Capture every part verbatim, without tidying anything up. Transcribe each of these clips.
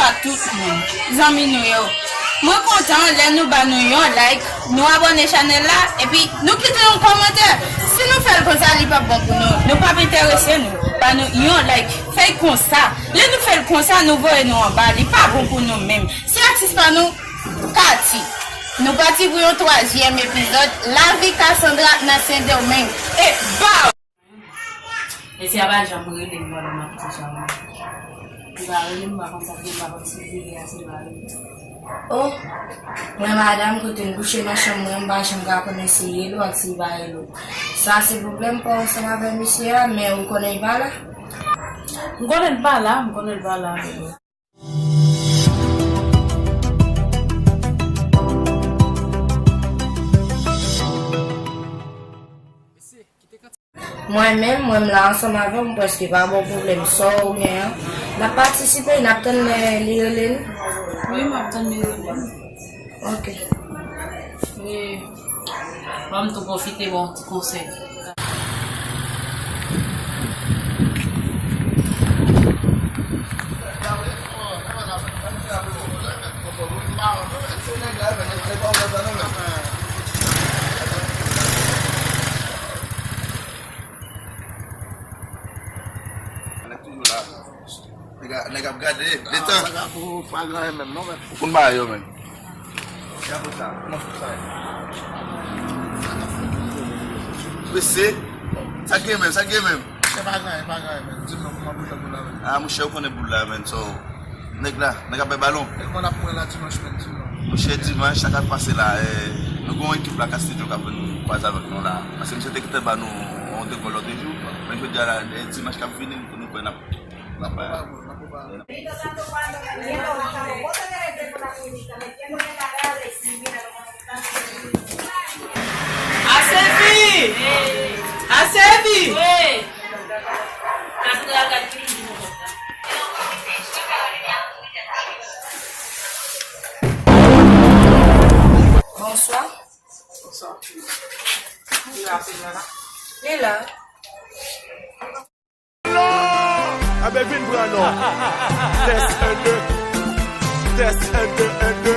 Pa tout moun. Zanmi nou yo. Mwen kontan lè nou ba nou yon like, nou abòne chanèl la, epi nou kite yon kòmantè. Si nou fè l konsa, li p ap bon pou nou. Nou p ap enterese nou. Ba nou yon like. Fè l konsa. Lè nou fè l konsa, nou voye nou anba. Li pa bon pou nou menm. Si atis pa nou, Katy. Nou pati pou yon twazyèm epizòd Lavi Cassandra nan Sendomeng. E ba! Mesye a pa janm rele m pandan m ap kouche a. Li pa rele m, m pa konn sa k gen, m pa konn si l rele a, si l pa rele. Oh, mwen madanm kote m kouche nan chanm mwen, m pa janm ka konnen si l rele w ak si l pa rele w. Sa se pwoblèm pa w ansanm avè mesye a, men ou konnen l pa la? M konnen l pa la, m konnen l pa la. Mwen menm, mwen m la ansanm avè w, m prèske pa ba w pwoblèm. Sa w gen an, n ap patisipe, n ap tann lè li rele n. Wi, m ap tann li rele m. Ok. E, ban m tou pwofite ba w ti konsèy. Nèg toujou la. Nèg ap gade, detan. Sa ka pou pa gen anyen menm, non, men. Ou konn bagay yo, men. Prese. Sa gen menm, sa gen menm. Monchè, pa gen anyen, pa gen anyen, men. Di m non, kòman boul la, boul la, men. Ah, monchè, ou konnen boul la, men. So, nèg la, nèg ap bay balon. E kòman n ap pran la dimanch, men, di m non. Monchè, dimanch, sa k ap pase la, eh, nou gen yon ekip la, Castillo, k ap vin kwaze avèk nou la. Paske misye te gentan ba nou yon dekò lòt jou, men jodi a la, eh, dimanch k ap vini, nou kwè n ap Asevi! Asevi! Bonswa. Bonswa. Li la. Anben vin pran non. Tès, en, de. Tès, en, de, en, de.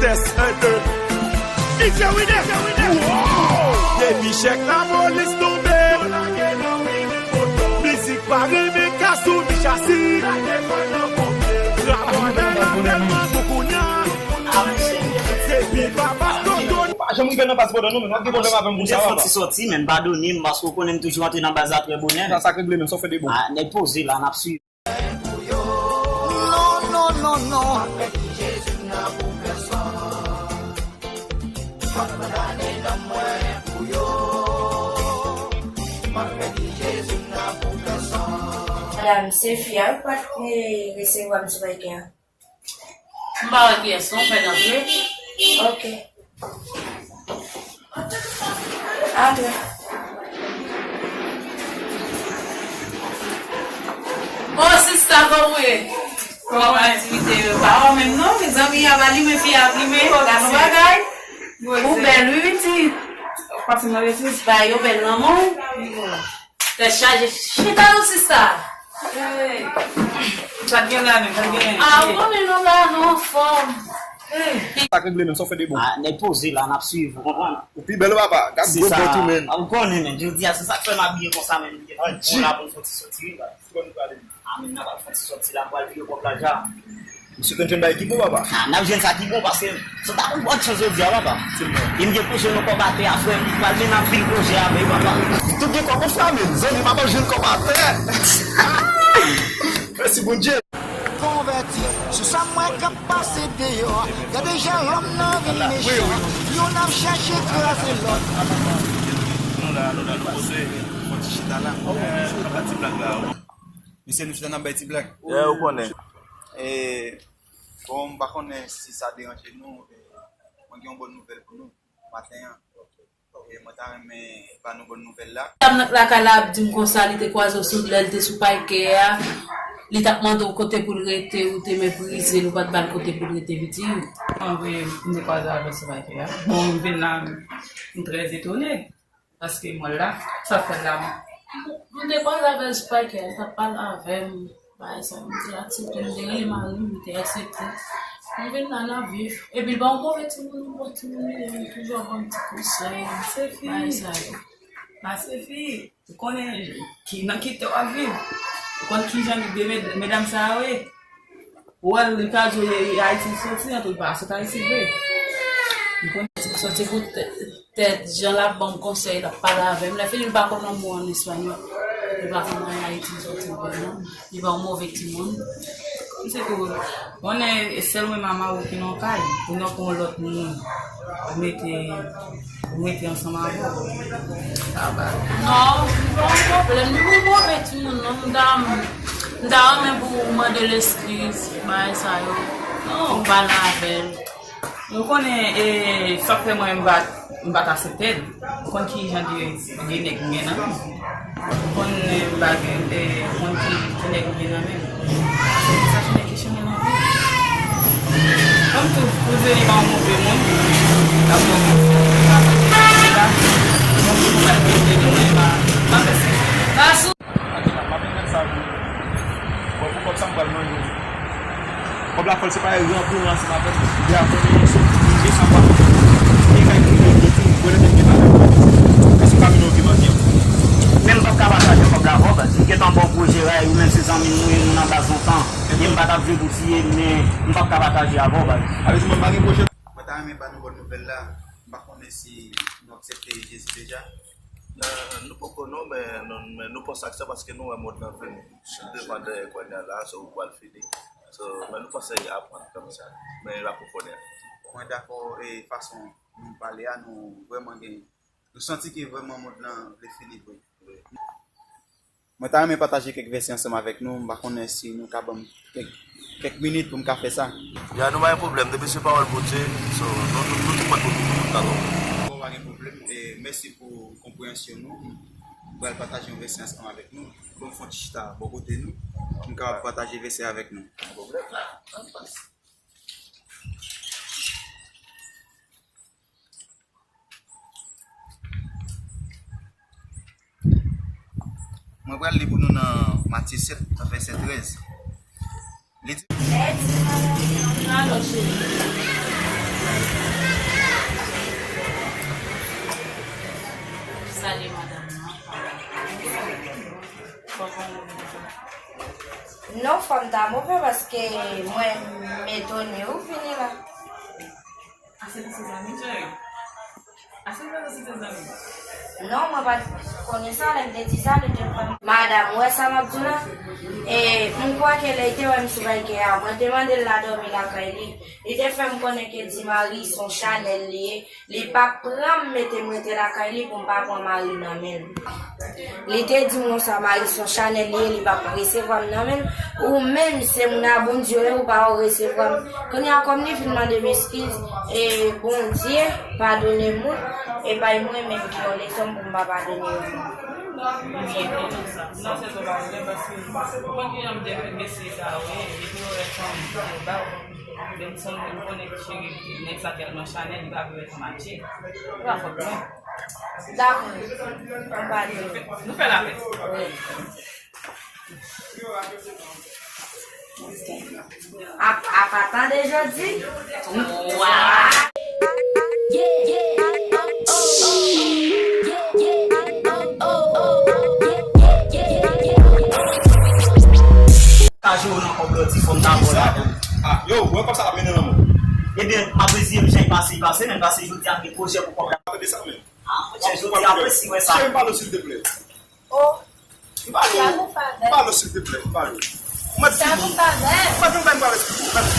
Tès, en, de. D J Winner. Wow! Depi chèk lapolis tonbe. Mizik pa renmen kasou ni chasi. Rapò nèg la tèlman gwo kounye a. Depi papa Toto. Pa janm rive nan baz pandan non, men w ap gen pwoblèm avè m konsa, papa. Fè yon ti sòti, men padone m, paske w konnen m toujou antre nan baz la trè bonè. Sa, sa k regle menm, sa w fè de bon. Ah, nèg poze la, n ap swiv. Non, non, non, non. Madanm, se fi a wi k pa t resevwa m sou pake a. M pa wè kiyès non, fè n antre. Ok. Antre. Oh, sista, kòman w ye? Kòman aktivite yo? Pa wè menm non, mezanmi, a pa limen, fi a ap limen. Gade yon bagay. Ou bèl, wi, pitit. Pase nan legliz. Bagay yo bèl nan men w. Tèt chaje. Chita non, sista. Sa k gen la menm, sa k gen la menm? Ah, ou konnen nou la, nou anfòm. Sa k regle menm, sa w fè de bon? Ah, nèg poze la, n ap swiv, ou konprann? Ou pi bèl, papa. Gad gwo bòt ou, menm. Ah, ou konnen, menm. Jodi a, se sa k fè m abiye konsa, menm. Anji. Bon, la pou n fè ti sòti, wi, baz. Ki bò nou prale? Ah, menm n ap al fè ti sòti la, m pral vire kòb la, ja. Misye konn jwenn bagay ki bon, papa. Ah, n ap jwenn sa ki bon, paske se ta konn bòt chan jodi a, papa. E m gen pwojè nan kòb atè a, frè m, m pral mennen anpil pwojè avè l, papa. Tout gen kòb, mon frè, men zanmi pa pral jwenn kòb atè. Mèsi, Bondye. Konvèti, sou sa m wè k ap pase deyò. Gade jan lòm nan vin mechan. Youn ap chèche kraze lòt. Nou la, nou la, nou poze. Fò ti chita la. Papa ti blag la. Mesye, nou chita n ap bay ti blag. Yeah, ou konnen. E, bon, m pa konnen si sa deranje nou. Mwen gen yon bòn nouvèl pou nou maten an. E mwen ta renmen ba nou bòn nouvèl la. Dam nan k lakay la ap di m konsa, li te kwaze w sou, lè l te sou pakè a, li t ap mande w kote pou l rete, ou te meprize l, ou pa t ba l kote pou l rete, pitit. Anvi, m te kwaze avè l sou pakè a. Bon, m vin la, m trè etone. Paske mwen la, sa fè la. M te kwaze avè l sou pakè a, li t ap pale avè m. Bagay sa yo, m te aksepte, m te rele mari m, li te aksepte. M vin la, n ap viv. Epi l pa yon move timoun, yon bon timoun li ye, li toujou ap ban m ti konsèy. Se fi. Bagay sa yo. Pase fi, ou konnen ki, nan ki tè w ap viv. Ou konn kijan de med-, medam sa yo ye. Ou wè l, li ka di w Ayiti l soti, antouka l pa sot Ayiti vre. Li konn soti pou tè-, tèt, jan l ap ban m konsèy, l ap pale avè m. Lè fini, li pa konn yon mo an espanyòl. Li pa konn anyen Ayiti l soti vre, non. Li pa yon move timoun. Kòmsi tou, konnen, e sèl mwen mama ou ki nan kay, ou nan pou yon lòt moun. Ou mete, ou mete ansanm avè w. Sa va. Non, m pa yon pwoblèm. Li pou move timoun, non. M ta, m ta renmen pou ou mande l eskiz, bagay sa yo. Non. Ou pale avè l. Nou konnen, e, sa k fè mwen m pa, m pa t aksepte l. Ou konn ki jan de, de nèg m gen nan men m. Ou konn, e, bagay, e, ou konn ki, ki nèg m gen nan men m. Se pou sa ki nèg ki chanmen nan men m. Kòm tou, ou di li pa yon move moun. L ap move moun. L ap move moun. Donk, pou mwen, mwen, mwen, mwen, mwen, mwen, mwen, mwen, mwen, Atè la, m ap vin gad sa vre. Bon, pou kòb sa m pral manje. Kòb la fò l separe ranpli ansanm avè m. Li a konnen sou prive sa m pral manje. Li kay pou mwen, mwen tou, mwen lè m gen bagay pou manje. Paske m pa vin nan yon vye manje. Men m p ap ka pataje kòb la avè w, baz. M gentan ba w gwo jeray, ou menm se zanmi m, nou ye, nou nan baz lontan. E m pa t ap vle pou tiye, men m p ap ka pataje avè w, baz. Sa vle di mwen pa gen gwo jeray. Mwen ta renmen ba nou bòn nouvèl la. M pa konnen si nou aksepte Jezi deja. Eh, nou poko non, men nou, men nou panse ak sa paske nou wè mond lan vin devan dèyè kounye a la, so ou pral fini. So, men nou panse y ap pran kòm sa. Men y ap konnen. Mwen dakò e fason nou pale a, nou vrèman gen, nou santi ke vrèman mond lan vle fini vre. Mwen ta renmen pataje kèk vèsè ansanm avèk nou. M pa konnen si nou ka ban m kèk, kèk minit pou m ka fè sa. Ya, nou pa gen pwoblèm. Depi se pawòl Bondye, so, nou, nou, nou tout pwèt pou nou tout dakò. Bon, pa gen pwoblèm. E mèsi pou konpreyansyon nou. M pral pataje yon vèsè ansanm avèk nou. Bon, m fè yon ti chita bò kote nou. M kapab pataje vèsè avèk nou. Pa gen pwoblèm. Ann pase. Mwen pral li pou nou nan Matye sèt, vèsè trèz. Li di, Alò, cheri. Salye madanm nan. Kòman ou ye? Non, fò m ta move paske mwen m etone ou vini la. A se li se zanmi, cheri? A se li se zanmi? Non, mwen pa t konnen sa, lè m te di sa, li te fè m. Madanm, ou wè sa m ap di w la? E m kwè ke lè li te wè m sou baykè a, mwen te mande l la dòmi lakay li. Li te fè m konnen ke di Mari se yon chanèl li ye. Li pa pran m mete m rete lakay li pou m pa pran Mari nan men l. Li te di m konsa, Mari se yon chanèl li ye, li p ap resevwa m nan men l. Ou menm, se moun a Bondye w ye, ou pa resevwa m. Kounye a, kòm li vin mande m eskiz, e Bondye padone moun, e bay mwen menm ki yon lezòm pou m pa padone yon moun. Non, se pa vre, paske ou konn kijan m te vle mesye sa a, wi, epi ou wè fanm, ou ba w. Benson, ou konnen cheri, nèg sa tèlman chanèl, li pa vle wè fanm atye. Se pa fòt mwen. Dakò. Ann pale. Nou fè, nou fè lapè. Wi. Ap, ap atann jodi. Wa! Ka jwe w nan kòb la, ti fò m ta ba w ladan. Ah, yo, wè kòb sa ap mennen lanmò. Ebyen, m ap reziye m, jan l pase, l pase, men pase jodi a, m gen pwojè pou kòb la. Tande sa menm. Ah, monchè, jodi a, mwen si wè sa. Cheri, m pale w, silteplè. Oh. M pale w, m pale w, silteplè, m pale w. Mwen di, mwen di, mwen di, mwen di, mwen di.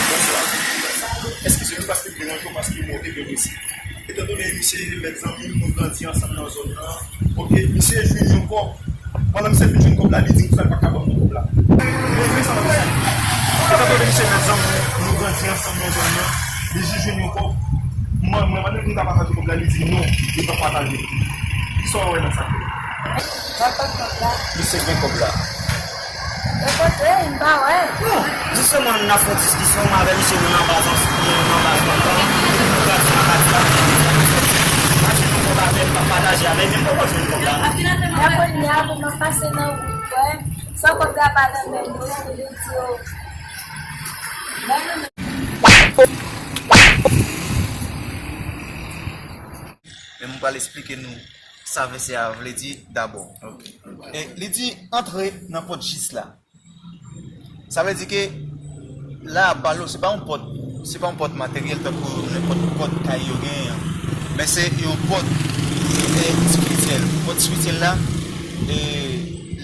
Bonswa. Eskize nou paske m deranje w, paske mwen te gen blesi. Etandone misye mèt zanmi m, nou grandi ansanm nan zòn nan. Oke, misye jwenn yon kòb. Pandan misye fin jwenn kòb la, li di m sa l pa ka ban m kòb la. Etandone misye mèt zanmi m, nou grandi ansanm nan zòn nan. Li jis jwenn yon kòb. Mwen, mwen mande l pou m ta pataje kòb la, li di non, li p ap pataje. Kisa w wè nan sa? Misye gen kòb la. Mwen kote, m pa wè. Non, jisteman, n ap fè yon diskisyon, mwen avè misye, nou nan baz, nou nan baz lontan, nou pral fè yon pati la, m ap jwenn yon kòb avè l, m ap pataje avè l, men m poko jwenn kòb la. Dakò, kounye a, pou m ap pase nan wout, wè. San kòb la pa nan men nou, li di yo. Ban nou men. Men mwen pral esplike nou sa vèsè a vle di dabò. E li di, antre nan pòt jis la. Sa vle di ke la, balo, se pa yon pòt, se pa yon pòt materyèl tankou nenpòt pòt kay yo genyen an. Men se yon pòt, e, espirityèl. Pòt espirityèl la, e,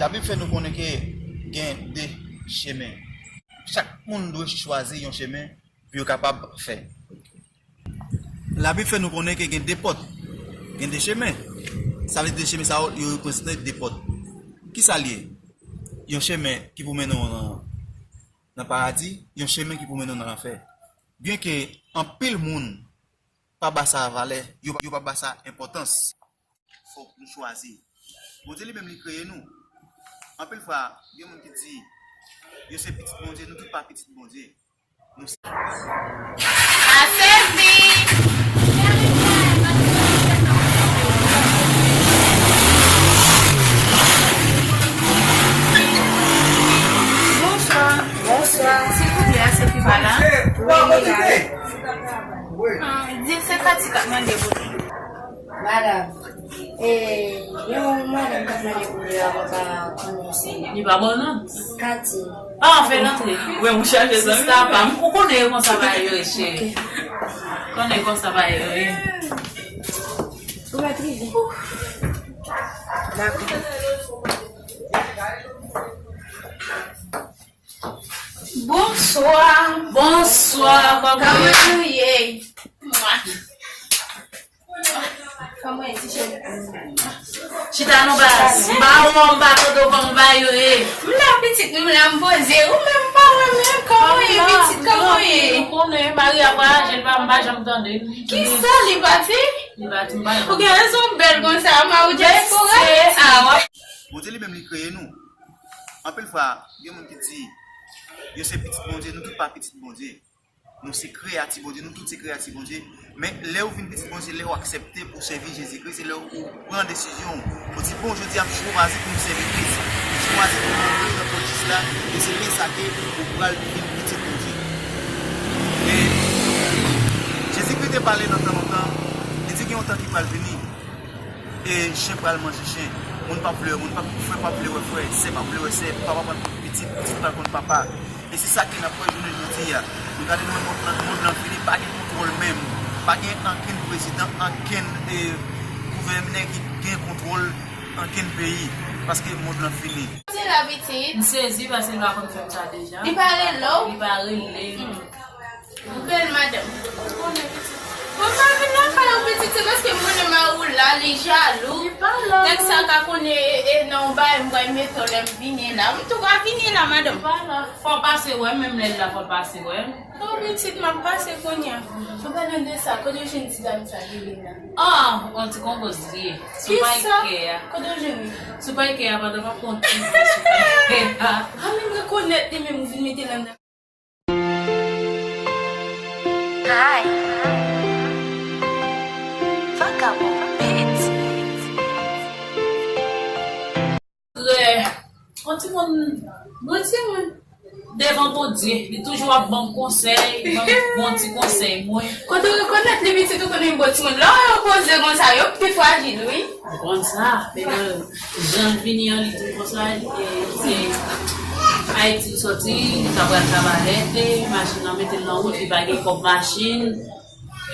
Labib fè nou konnen ke gen de chemen. Chak moun dwe chwazi yon chemen pou yo kapab fè. Labib fè nou konnen ke gen de pòt, gen de chemen. Sa vle di de chemen sa yo, yo reprezante de pòt. Ki sa l ye? Yon chemen ki pou mennen w nan, nan paradi, yon chemen ki pou mennen w nan lanfè. Byenke anpil moun pa ba sa valè, yo, yo pa ba sa enpòtans. Fòk nou chwazi. Bondye li menm li kreye nou. Anpil fwa, gen moun ki di, yo se pitit Bondye, nou tout pa pitit Bondye. Nou se... Asezi! Bonswa. Bonswa. Silvouplè, se ki pa la? Wi, li la. Ah, di se Kati k ap mande pou li. Madanm, e, yon madanm k ap mande pou li a, mwen pa konnen se. Li pa bon non? Kati. Ah, fè l antre. Wè, mwen chaje zanmi. Sista pa m, ou konnen yo konsa bagay yo ye, cheri. Ok. Konnen konsa bagay yo ye. Ou mèt rive. Dakò. Bonswa. Bonswa, kòman nou ye? Kòman ye, ti cheri? Chita non baz. M pa wè w, m pa tande w, kòman bagay yo ye? M la pitit, m la m poze. Ou menm m pa wè menm, kòman ye pitit, kòman ye? Ou konnen, mari a vwayaje, l pa, m pa janm tande. Kisa li pati? Li pati, m pa janm. Ou gen rezon, bèl konsa, mari w dyaspora. Bondye li menm li kreye nou. Anpil fwa, gen moun ki di, yo se pitit Bondye, nou tout pa pitit Bondye. Nou se kreyati Bondye, nou tout se kreyati Bondye. Men lè ou vin pitit Bondye, lè ou aksepte pou w sèvi Jezikri, se lè ou pran desizyon, ou di, "Bon, jodi a, m chwazi pou m sèvi Kris. M chwazi pou m antre nan pwojis la," e se lè sa ke ou pral vin pitit Bondye. E Jezikri te pale nan tan lontan, li di gen yon tan ki pral vini. E chen pral manje chen. Moun p ap vle wè moun, p ap, frè p ap vle wè frè, sè p ap vle wè sè, papa pral konn pitit, pitit pral konn papa. E se sa ke n ap wè jounen jodi a. Nou gade nou wè mond lan, mond lan fini, pa gen kontwòl menm. Pa gen ankenn prezidan, ankenn, e, gouvènè ki gen kontwòl ankenn peyi. Paske mond lan fini. Se labitid. M sezi paske l pa konn fè m sa deja. Li pa rele w? Li pa rele m. Bèl madanm. Mwen pa vin lakay ou pitit, se paske m konnen mari w la, li jalou. Li pa la. Nèg sa ka konnen, e, e, nan yon bagay m pral mete w lè m vini la. M tou ka vini la, madanm. Li pa la. Fò w pase wè m, menm lè l la, fò w pase wè m. O pitit, m ap pase kounye a. An palan de sa, kote w jwenn ti dam sa li ye la? Ah, on ti konpoz li ye. Sou Payke a. Kote w jwenn li? Sou Payke a, pandan m ap konn ti sou Payke a. Ah, menm rekonèt li, menm ou vin mete l anndan. Hi. Vagabond bitch. Frè, yon timoun, yon timoun devan Bondye, li toujou ap ban m konsèy, ban m bon ti konsèy mwen. Kote w rekonèt li pitit ou konnen yon bon timoun. Lè w poze konsa, yo pi frajil, wi. Ou konn sa, men bon, jan l vini an, li di konsa, li, e, se Ayiti l sòti, li ta pral Kabarèt, e, machin nan mete l nan wout, li pa gen kòb machin,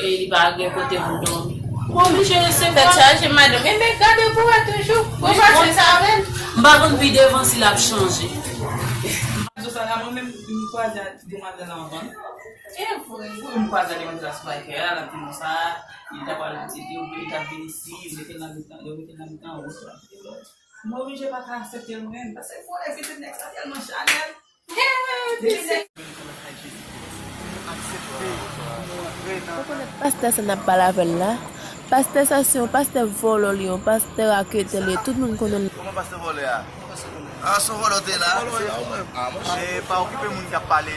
e, li pa gen kote pou l dòmi. Mwen oblije resevwa. Tèt chaje, madanm. Enben, gade pou wè toujou. Ou fache sa avè l. M pa konn pi devan si l ap chanje. Mwen menm, m kwaze ak demwazèl la anvan. E vre. Wi, m kwaze ak demwazèl la sou Payke a, l ap di konsa, li ta pral, li t ap vin isi, yo mete l nan mitan, yo mete l nan mitan wout la. M oblije pa ka aksepte l mwen, paske m konnen pitit nèg sa tèlman chanèl. Depi nèg... Ou konnen pastè sa n ap pale avè l la? Pastè sa se yon pastè vòlò li, yon pastè raketè li, tout moun konnen l. Kòman pastè vòlò a? Ah, se yon vòlò te la. E pa okipe moun k ap pale.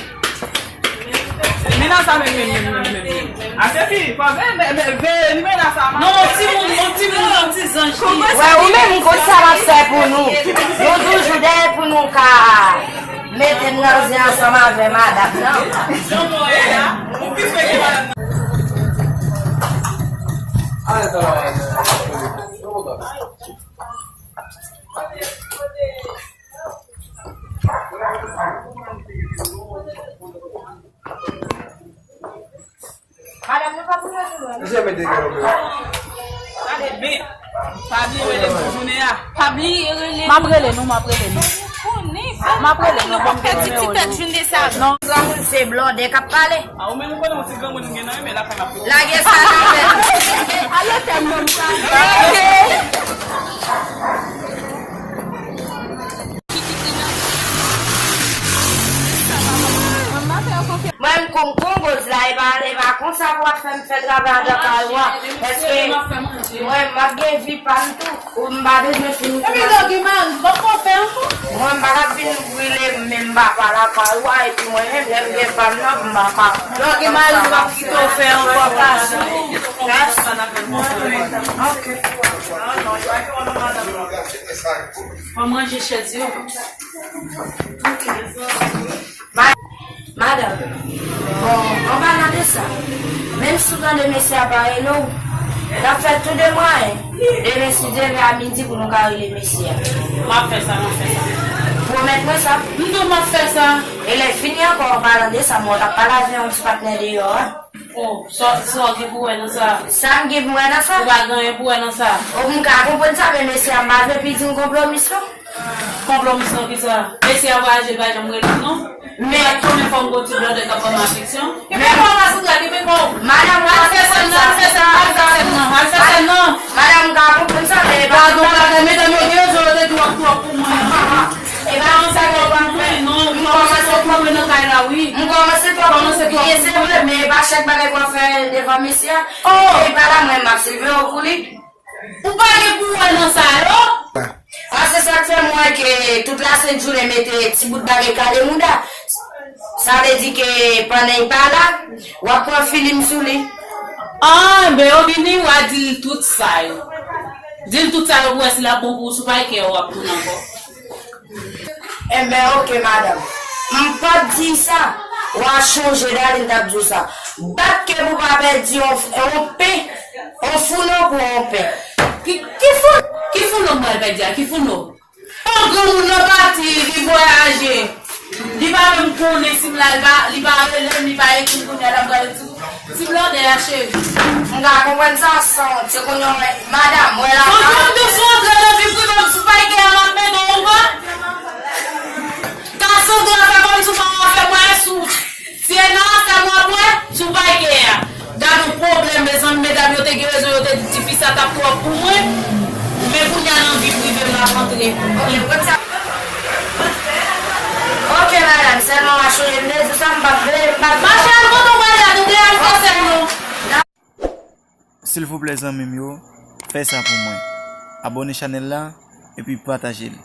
Li nan sa menm, menm, menm, menm, menm. A se fi, fò veye, veye, veye, li menas a mache. Non, yon timoun, yon timoun, yon ti zanj li. Wè, ou menm, m konn sa m ap fè pou nou. Nou toujou dèyè pou nou ka mete n nan zen ansanm avè madanm nan. Jan mwen ye a, ou pi fè ke madanm nan. Madanm, nou pa pou rete lwen. Misye mete gen yon. Gade byen. Pa bliye rele m pou jounen a. Pa bliye rele m. M ap rele nou, m ap rele nou. M ap rele nou, ban m gen nimewo nou. Pèdi ti tèt jounen sa. Non, granmoun se blòdè k ap pale. A, ou menm ou konnen yon ti granmoun gen nan men lakay m ap. Lage sa nan men. Ale tèm nan m sa. Mwen, m konn kongoz la, e pa, e pa konsa pou w ap fè m fè travay andan kay ou a. Paske mwen, m ap gen vi pa m tou. Ou, m pa bezwen fin. Epi lè w gen mari, w p ap fè ankò? Mwen, m pa ka vin brile m menm papa lakay ou a, epi mwen menm, lè m gen pa m nan, m pa ka. Lè w gen mari, w p ap kite w fè ankò, pa sou. Ok. Fò manje chèz yo. Ma-, madanm, bon, an palan de sa, menm si w tande mesye a pa rele w, N ap fè tou de mwayen. Demen, si Dye vle, a midi pou nou ka rele mesye a. M ap fè sa, m ap fè sa. Pwomèt mwen sa. M di w m ap fè sa. E lè fini ankò, an palan de sa, mwen t ap pale avè yon ti patnè deyò a. Oh, sa, sa w gen pou wè nan sa? Sa m gen pou wè nan sa? Ou pa gen anyen pou wè nan sa? Oh, m ka konprann sa, men mesye a, m pa vle pi di m konplomis non. Konplomis nan kisa? Mesye a vwayaje, li pa janm rele m non. Men konbyen fwa m gon ti blòdè k ap ban m afeksyon? Kenbe kò w, Masandra, kenbe kò w. Madanm, al fè sèn nan, al fè sèn nan, al fè sèn nan, al fè sèn nan. Madanm, m ka konprann sa, men e pa... Gadon bagay, medam yo gen rezon, yo te di w ap twòp pou mwen. E pa yon sa yo pa fè non, m kòmanse twòp mwen nan kay la wi. M kòmanse twòp pou li, se vre, men e pa chak bagay pou w ap fè devan mesye a. Oh! E pa la mwen m ap silve w pou li. Ou pa gen pou wè nan sa yo. A, se sa k fè m wè ke tout lasent jounen mete ti bout bagay kale mouda. Sa vle di ke pandan l pa la, w ap pran filim sou li. Ah, ben, Obini, w a di l tout sa yo. Di l tout sa yo pou wè si l ap bon pou ou, si w pa gen kè, w ap tounen ankò. Enben, oke, madanm. M p ap di sa. W a chonje, Darline t ap di w sa. Bat ke pou pa pèdi yon, yon pen, yon founo pou yon pen. Ki, ki fou-, ki founo m pral pèdi a? Ki founo? Yon granmoun nan pati, li vwayaje. Li pa menm konnen si m la, li pa, li pa rele m, li pa ekri m, kounye a la m pral di w. Ti blòdè a, cheri. M ka konprann sa, san, se konn yon madanm, wè la. Son dwòl de son antre nan vi prive m, si w pa gen a m ap mete w anba. Kasandra fè kòmsi w pa wè fè mwen sou. Sienna, sa m ap wè, si w pa gen a. Gad yon pwoblèm, mezanmi, medam yo te gen rezon, yo te di tifi sa t ap twòp pou mwen. Men kounye a nan vi prive m l ap antre. Ok, konn sa. Ok, madanm, sèlman w a chonje m te di w sa, m p ap vle, m p ap vle. Mache al kote w prale a, tande, al fè sèl nou. Silvouplè, zanmi m yo, fè sa pou mwen. Abòne chanèl la, epi pataje l.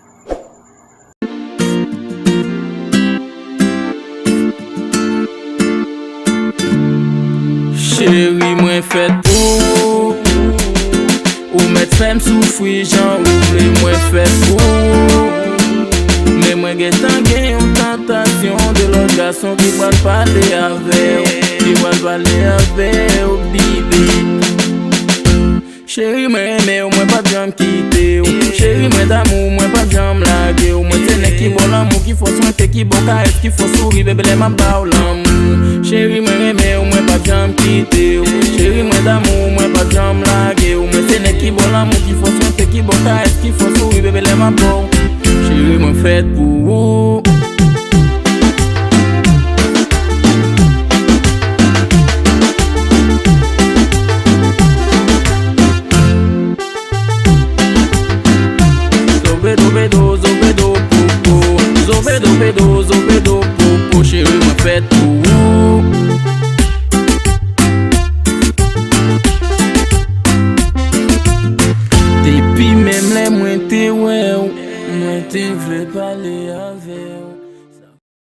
Cheri, mwen fèt pou ou. Ou mèt fè m soufri jan ou vle, mwen fèt pou ou. Men mwen gentan gen yon tantasyon de lòt gason ki pral pale avè w, ki pral pale avè w, bibi. Cheri, mwen renmen w, mwen p ap janm kite w. Cheri, mwen damou w, mwen p ap janm lage w. Mwen se nèg ki ba w lanmou, ki fè w swente, ki ba w karès, ki fè w souri, bebe, lè m ap ba w lanmou. Cheri, mwen renmen w, mwen p ap janm kite w. Cheri, mwen damou w, mwen p ap janm lage w. Mwen se nèg ki ba w lanmou, ki fè w swente, ki ba w karès, ki fè w souri, bebe, lè m ap ba w. Cheri, mwen fèt pou ou. Zobedo, bedo, zobedo, popo. Zobedo, bedo, zobedo, popo. Cheri, mwen fèt pou ou. Depi menm lè mwen te wè w, mwen te vle pale avè w.